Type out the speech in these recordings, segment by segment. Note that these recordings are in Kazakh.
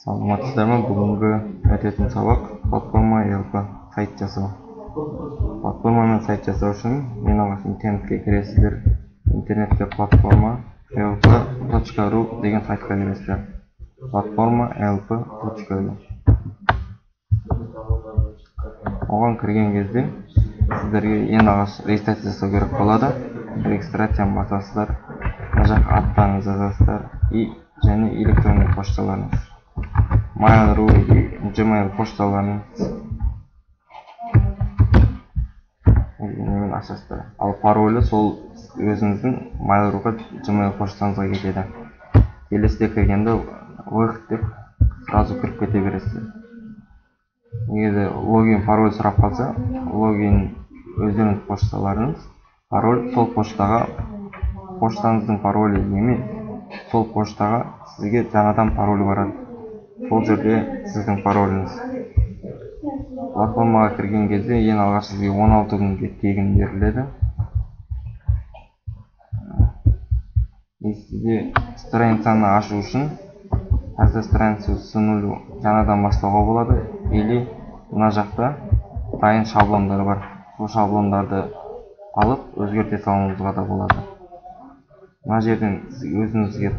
Саламатсыздар ма? Бүгінгі өтетін сабақ платформа ELP сайт жасау. Платформамен сайт жасау үшін ең алғаш интернетке кіресіздер. Интернетте платформа elp.ru деген сайтқа кіресіздер. Платформа elp.ru. Оған кірген кезде сіздерге ең алғаш регистрация жасау керек болады. Регистрацияны басасыздар. Мына жаққа аттарыңызды жазасыздар и және электронный пошталарыңыз. Mail.ru и Gmail пошталарыңыз немен ашасыздар. Ал паролі сол өзіңіздің Mail.ru-ға Gmail поштаңызға кетеді. Келесіде кіргенде выход деп сразу кіріп кете бересіздер. Егер де логин пароль сұрап қалса, логин өздеріңіз пошталарыңыз, пароль сол поштаға, поштаңыздың паролі емес, сол поштаға сізге жаңадан пароль барады. Сол жерде сіздің пароліңіз. Платформаға кірген кезде ең алғаш сізге 16 күнге тегін беріледі. Сізде страницаны ашу үшін создать страницу с нулю жаңадан бастауға болады, или мына жақта дайын шаблондар бар. Сол шаблондарды алып өзгерте салуыңызға да болады. Мына жерден сіз өзіңізге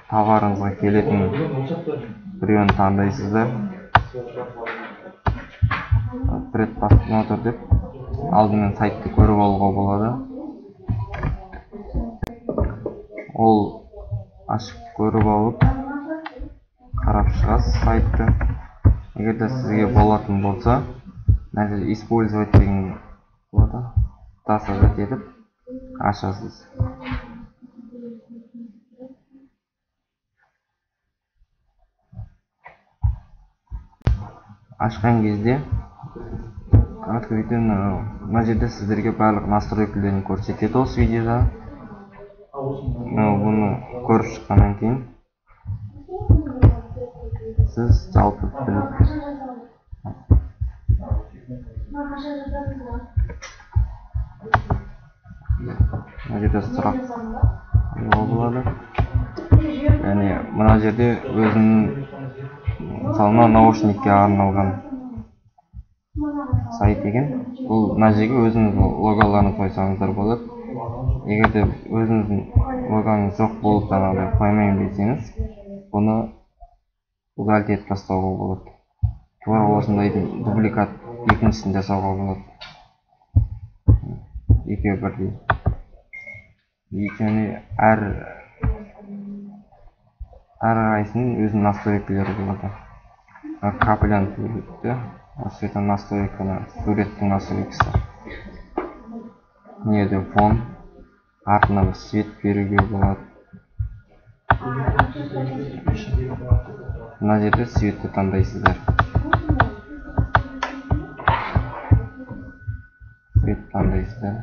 товарыңызға келетін біреуін таңдайсыздар. Предпосмотр деп алдымен сайтты көріп алуға болады. Ол ашып көріп алып қарап шығасыз сайтты. Егер де сізге болатын болса, мына жерде использовать деген болады. Создать етіп ашасыз. Ашқан кезде открытый мына жерде сіздерге барлық настройкаларын көрсетеді осы видеода. Бұны көріп шыққаннан кейін сіз жалпы біліп мына жерде сұрақ қоюға болады. Яғни мына жерде өзінің мысалы мына наушникке арналған сайт екен. Бұл мына жерге өзіңіз логоларын қойсаңыздар болады. Егер де өзіңіздің логоңыз жоқ болып жаңағыдай қоймаймын десеңіз, бұны удалить етіп тастауға болады. Тура осындай дубликат екіншісін жасауға болады. Екеуі бірдей. Және әрқайсысының өзінің настройкалары болады. Капляны суретті, осы жерде настройканы, суреттің настройкасы. Мына жерде фон, артына бір свет беруге болады. Мына жерде светті таңдайсыздар. Свет таңдайсыздар.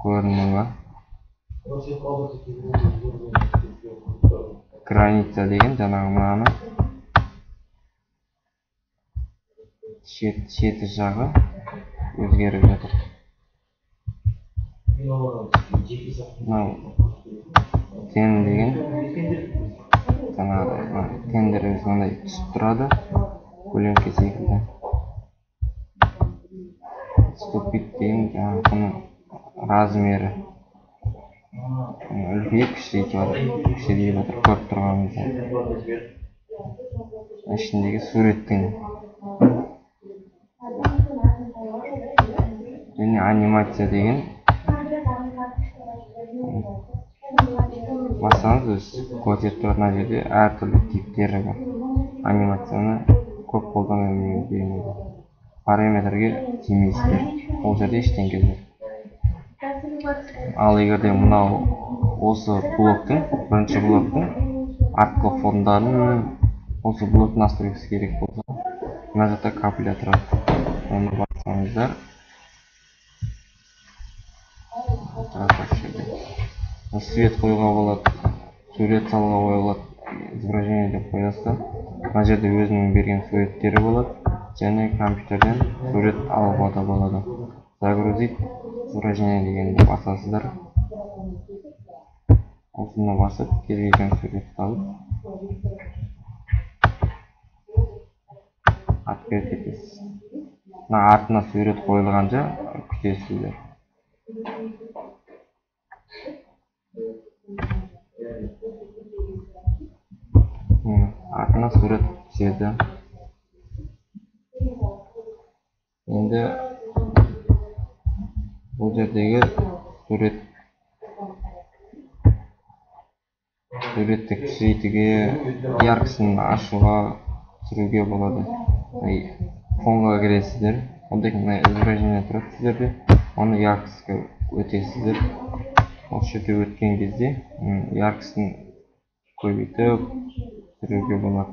Көрінді ма? Граница деген жаңағы мынаны шеті жағы өзгеріп жатыр. Мынау тен деген жаңағыдай тендер өзі мынандай түсіп тұрады, көлеңке секілді. Ступит деген жаңағы бұның размері үлкейіп кішірейіп жатыр, көріп тұрғаныңыздай. Ішіндегі суреттің және анимация деген бассаңыз өзі көрсетіп тұрады. Мына жерде әртүрлі типтері бар. Анимацияны көп қолдана бермейді. Параметрге тимейсіздер, ол жерде ештеңе жоқ. Ал егер де мынау осы блоктың, бірінші блоктың артқы фондарын, осы блоктың настройкасы керек болса, мына жақта капля тұрады. Оны бассаңыздар свет қоюға болады, сурет салуға болады, изображение деп қоясыздар. Мына жерде өзінің берген суреттері болады және компьютерден сурет алуға да болады. Загрузить изображение дегенді басасыздар. Осыны басып, кез келген суретті алып, открыть етесіз. Мына артына сурет қойылғанша күтесіздер. Артына сурет түседі. Енді бұл жердегі суретті кішірейтуге, яркісін ашуға, түсіруге болады. Фонға кіресіздер. Одан кейін мына изображение тұрады сіздерде. Оны яркіске өтесіздер. Осы жерде өткен кезде яркісін көбейтіп түсіруге болады.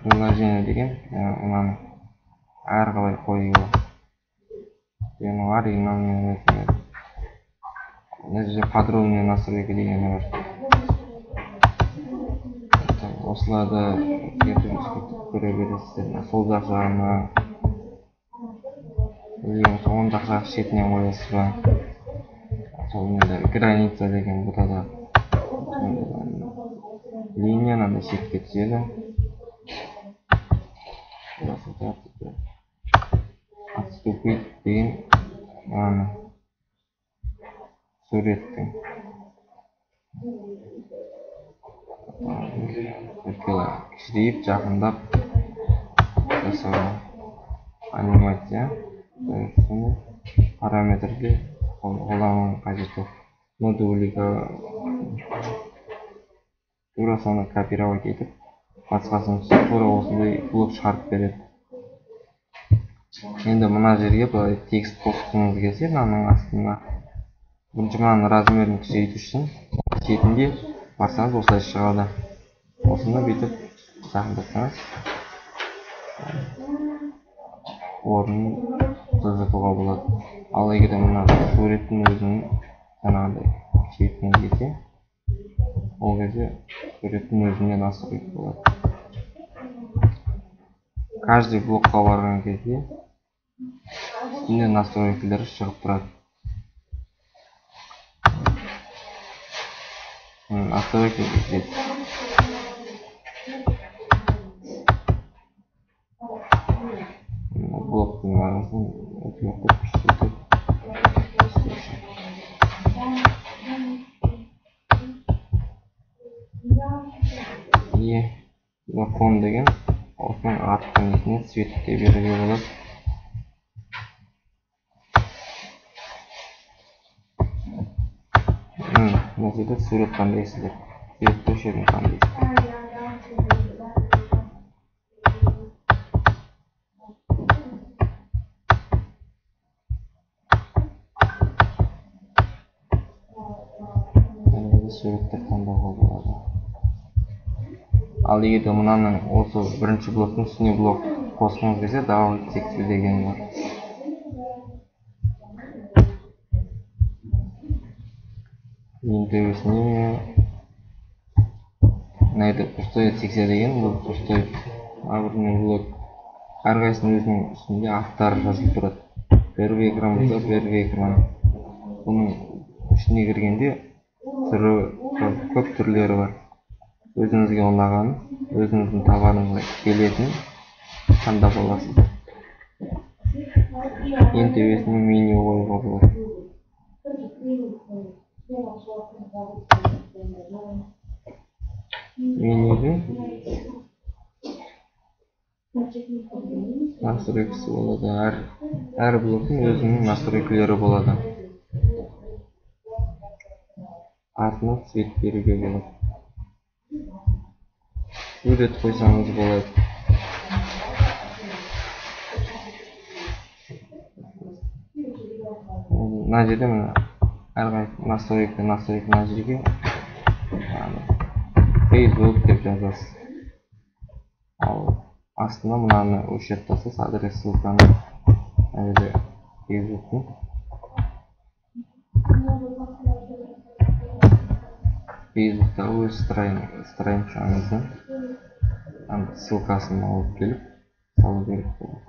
Приложение деген мынаны әрі қалай қоюға. Яғни оригиналмен өтеді. Мына жерде подробный настройка дегені бар. Осыларды өзгертіп көре бересіздер. Мына сол жақ жағына, или болмаса оң жақ жақ шетіне қоясыз ба? Сол мында граница деген бұда да линия мынандай шетке түседі. Отступить деген мынаны суреттің кішірейіп жақындап жасауға. Анимация параметрде қолдану қажет. Модуліға тура соны копировать етіп, басқасын тура осындай блок шығарып береді. Енді мына жерге былай текст қосқыңыз келсе, мынаның астына бірінші мынаның размерін кішірейту үшін шетінде барсаңыз осылай шығады. Осыны бүйтіп жақындатсаңыз орнын жылжытуға болады. Ал егер де мына суреттің өзін жаңағыдай кішіреткіңіз келсе, ол кезде суреттің өзіне настройка болады. Каждый блокқа барған кезде үстінде настройкалар шығып тұрады. Настройка здесь. Блоктың арасын өзгертіп, күшейтіп істейсің. И фон деген осының артқы несіне цветке беруге болады. Мына жерде сурет таңдайсыздар. Сурет көшірін таңдайсыздар. Суреттер таңдауға болады. Ал егер де мынаның осы бірінші блоктың үстіне блок қосқыңыз келсе, добавить секцию деген бар. Ең төбесіне мына жерде пустой секция деген, бұл пустой обратный блок. Әрқайсысының өзінің үстінде аттары жазылып тұрады. Первый экран болса, первый экран. Бұның ішіне кіргенде түрі көп түрлері бар. Өзіңізге ұнаған, өзіңіздің товарыңызға келетін таңдап аласыз. Ең төбесіне меню қоюға болады. Менюдің настройкасы болады. Әр блоктың өзінің настройкалары болады. Артына цвет беруге болады. Сурет қойсаңыз болады. Мына жерде мына әрқайсы настройка, настройка мына жерге Facebook деп жазасыз. Ал астына мынаны өшіріп тастайсыз, адрес ссылканы. Мына жерде Facebook'тың Facebook'тағы өз страницаңыздың ссылкасын алып келіп салу керек болады.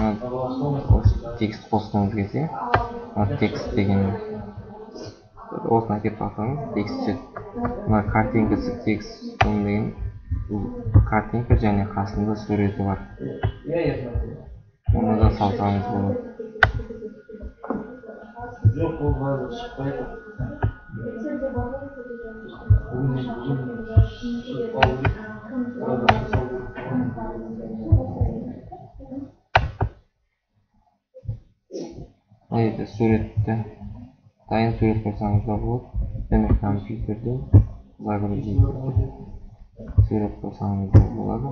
Осы текст қосқыңыз келсе, мына текст деген осыны әкеліп салсаңыз текст түседі. Мына картинкасы текст деген бұл картинка және қасында суреті бар. Оны да салсаңыз болады. Жоқ, ол қазір шықпайды. Бүгін шығып қалу керек. Жасау керек. Мына суретті дайын сурет қойсаңыз да болады. Және компьютерден загрузить сурет қойсаңыз да болады.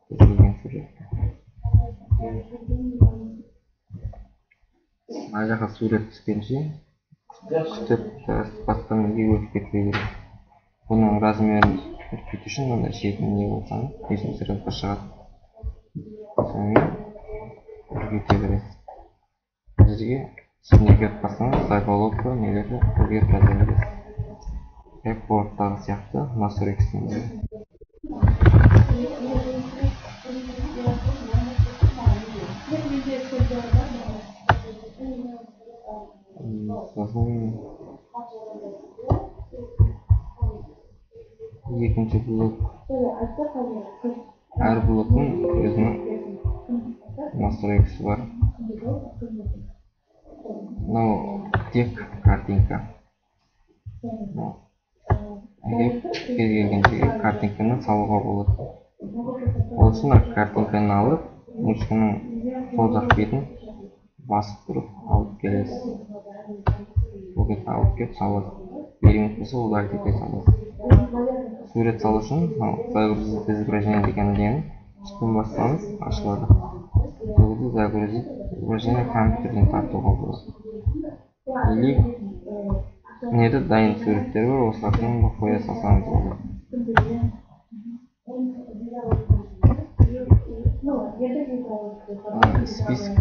Кез келген суретті. Мына жаққа сурет түскенше күтіп басқа неге өтіп кетпеу керек. Бұның размерін үлкейту үшін мына шетін не болсаңыз, несін сразу шығады. Сонымен үлкейте бересіз. Мына жерге үстіне келіп бассаңыз, заголовка нелерді өзгертіп жаза бересіз. Как Word-тағы сияқты настройкасында. Сосын екінші блок. Әр блоктың өзінің настройкасы бар. Мынау тек картинка. Әкеліп кез келген жерге картинканы салуға болады. Ол үшін картинканы алып, мышканың сол жақ бетін басып тұрып алып келесіз. Сол кезде алып келіп саласыз. Элемент болса, удалить ете саласыз. Сурет салу үшін загрузить изображение деген нені үстін бассаңыз ашылады. Сол кезде загрузить изображение компьютерден тартуға болады. Или неде дайын суреттер бар, осылардан да қоя салсаңыз болады. Список.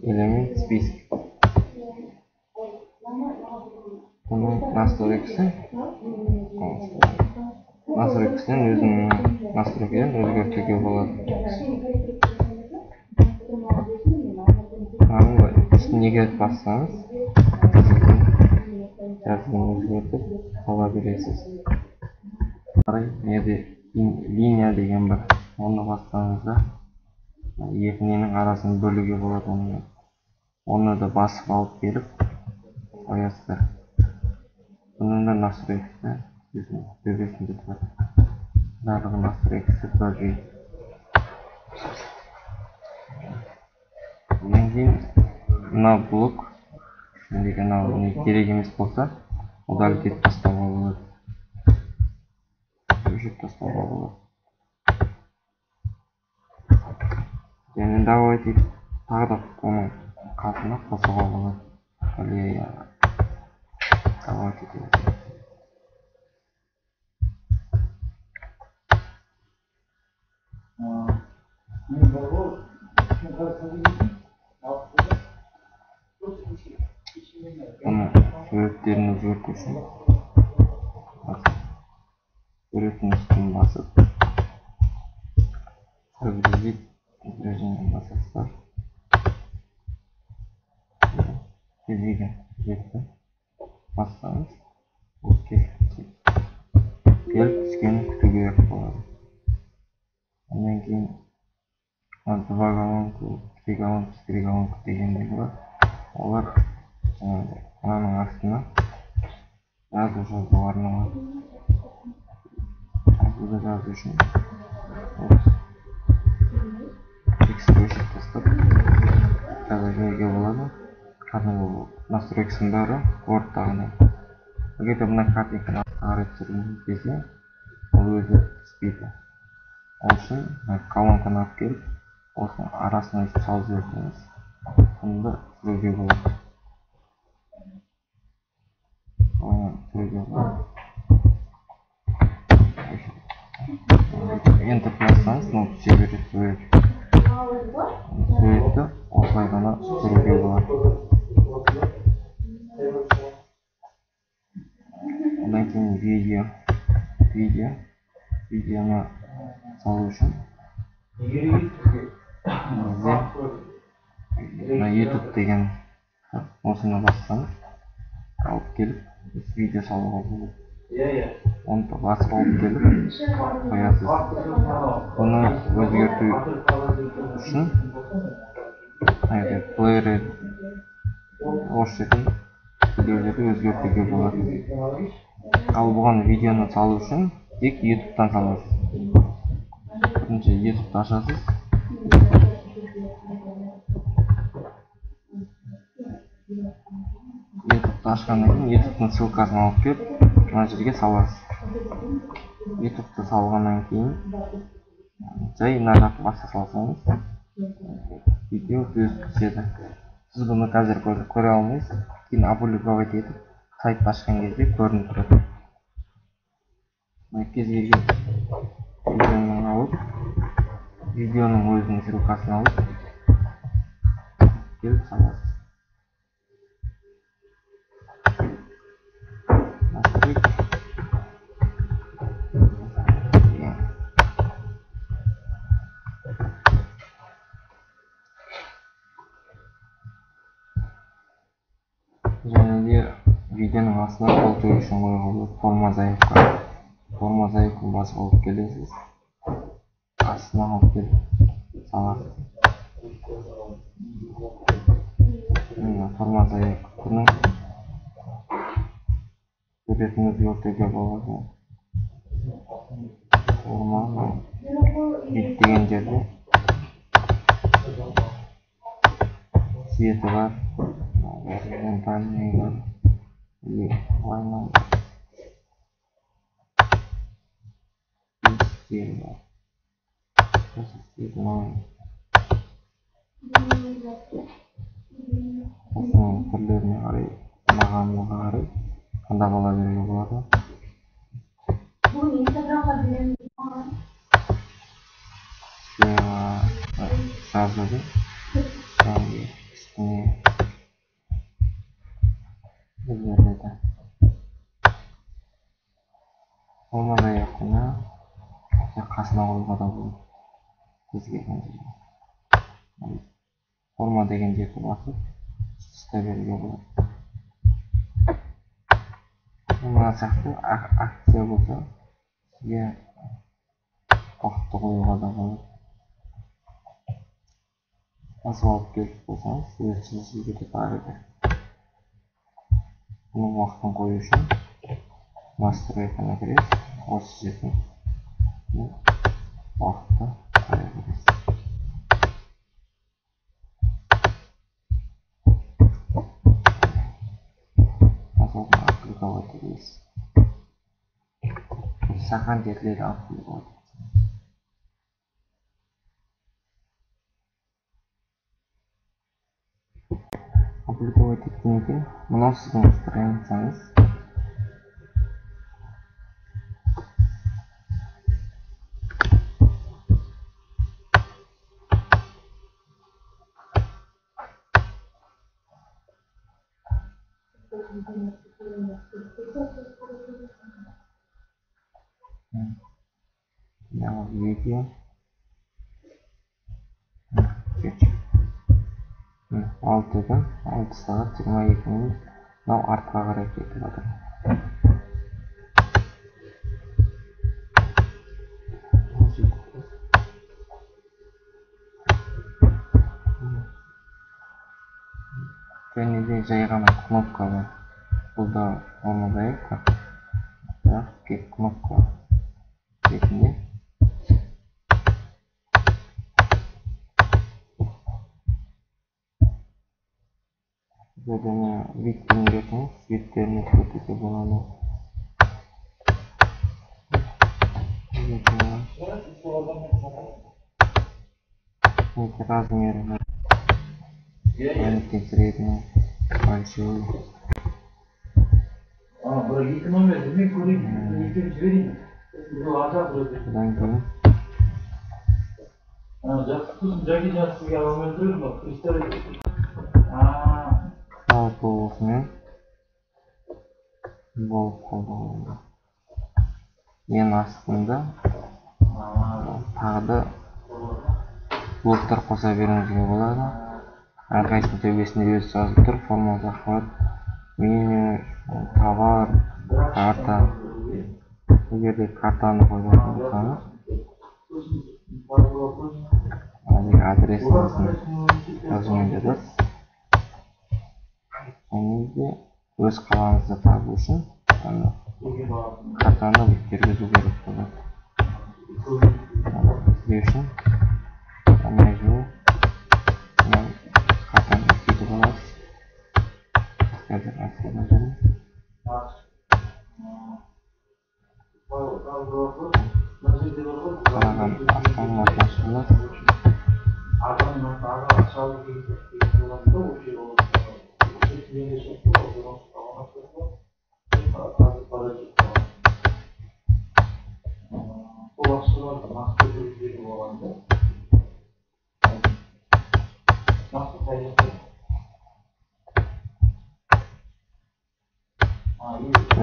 Элемент список. Бұның настройкасы настройкасынан өзінің настройкадан өзгертуге болады. Үстіне келіп бассаңыз, жазуын өзгертіп сала бересіз. Қарай, неде линия деген бар. Оны бассаңыз да екі ненің арасын бөлуге болады онымен. Оны да басып алып келіп қоясыздар. Бұның да настройкасы өзінің төбесінде тұрады. Барлығы настройкасы бірдей. Одан кейін мына блок мендегі мынау не керек емес болса, удалить етіп тастауға болады. Өшіріп тастауға болады. Және добавить етіп тағы да оның қасына қосуға болады. Галерея добавить етеміз. Бұны суреттерін өзгерту үшін суреттің үстін басып загрузить изображение басасыздар. Кез келген суретті бассаңыз, ол келіп түскенін күту керек болады. Одан кейін два колонка, три колонка, четыре колонка дегендер бар. Олар жаңағыдай мынаның астына жазу жазуға арналған. Жазуды жазу үшін текстті өшіріп тастап жаза беруге болады. Кәдімгі настройкасының бәрі Word-тағыдай. Егер де мына картинканы астына қарай түсірген кезде ол өзі түспейді. Ол үшін мына колонканы алып келіп осының арасына өйстіп салып жіберсеңіз, сонда түсіруге болады. беруге болады. Enter бассаңыз, мынау түсе береді сурет. Суретті осылай ғана түсіруге болады. Одан кейін видеоны салу үшін бізде мына YouTube деген осыны бассаңыз, алып келіп видео салуға болады. Оны басып алып келіп қоясыз. Бұны өзгерту үшін плеер осы жерден видеолерді өзгертуге болады. Ал бұған видеоны салу үшін тек YouTube'тан саласыз. Бірінші YouTube'ты ашасыз. YouTube'ты ашқаннан кейін YouTube'тың ссылкасын алып келіп мына жерге саласыз. YouTube'ты салғаннан кейін жай мына жақты баса салсаңыз видео өзі түседі. Сіз бұны қазір көре алмайсыз. Кейін опубликовать етіп сайтты ашқан кезде көрініп тұрады. Мына кез келген видеоны алып, видеоның өзінің ссылкасын алып келіп саласыз. Және де видеоның астына қол тігу үшін қоюға болады. Форма заявка. Форма заявканы басып алып келесіз. Астына алып келіп саласыз. Мына форма заявканың суретін өзгертуге болады. Форма вид деген жерде цветі бар, горизонтальный бар, и лайнал бар, и стиль бар. Осы стиль осының түрлеріне қарай, ұнағанына қарай таңдап ала беруге болады. Жазуды және үстіне өзгертеді. Форма заявканы қасына қоюға да болады. Кез келген жерге. Форма деген жерді басып ұстай беруге болады. Мына сияқты акция болса сізге уақытты қоюға да болады. Басып алып келіп қойсаңыз өзі сізге кетеді ары бері. Бұның уақытын қою үшін настройканы кіресіз, осы жерден уақытты қоя бересіз. Опубликовать етесіз. Сохранить етіледі опубликовать. Опубликовать еткеннен кейін мынау сіздің страницаңыз. Видео. 6 күн, 6 сағат 22 минут. Мынау артқа қарай кетіп жатыр. Және де жай ғана кнопка бар. Бұл да форма заявка. Бірақ кнопка ретінде Және вид берсеңіз, цветтерін өзгертуге болады. Размеры маленький, средний, большой. Екі номер мен көрейін, екеуін жіберейін. Біреу ар жақ, біреу бер. Одан кейін Жақсы, сосын Жаки жаңа сізге ала алмай тұр едім ғой, представить. Жалпы осымен болып қалды. Ең астында тағы да блоктар қоса беруіңізге болады. Әрқайсысының төбесінде өзі жазып тұр: форма, захват, меню, товар, карта. Егер де картаны қойатын болсаңыз, мына жерге адресіңіздің жазумен жазасыз. Және де өз қалаңызды табу үшін картаны кіргізу керек болады. Іздеу үшін мына жерге картаны үлкейтіп аласыз. Қазір астына жүрмін. Қараған Астананың атына шығады.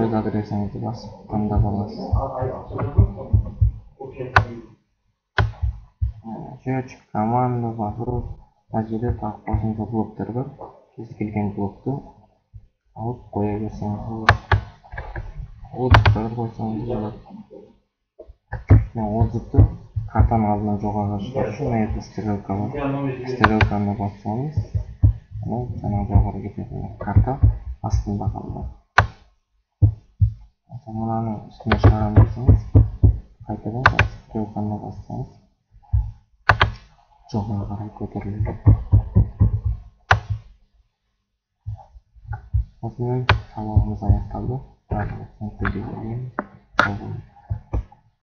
Өз адресіңізді басып таңдап аласыз. Счетчик, команда, вопрос. Мына жерде тағы қосымша блоктар бар. Кез келген блокты алып қоя берсеңіз болады. Отзывтарды қойсаңыз болады. Мен отзывты картаның алдынан жоғарыға шығару үшін мына жерде стрелка бар. Стрелканы бассаңыз, мына жаңағы жоғары кететін карта астында қалады. Мынаның үстіне шығарамын десеңіз, қайтадан стрелканы бассаңыз, жоғары қарай көтеріледі. Осымен сабағымыз аяқталды. Барлығы түсінікті деп ойлаймын. Сау болыңыз.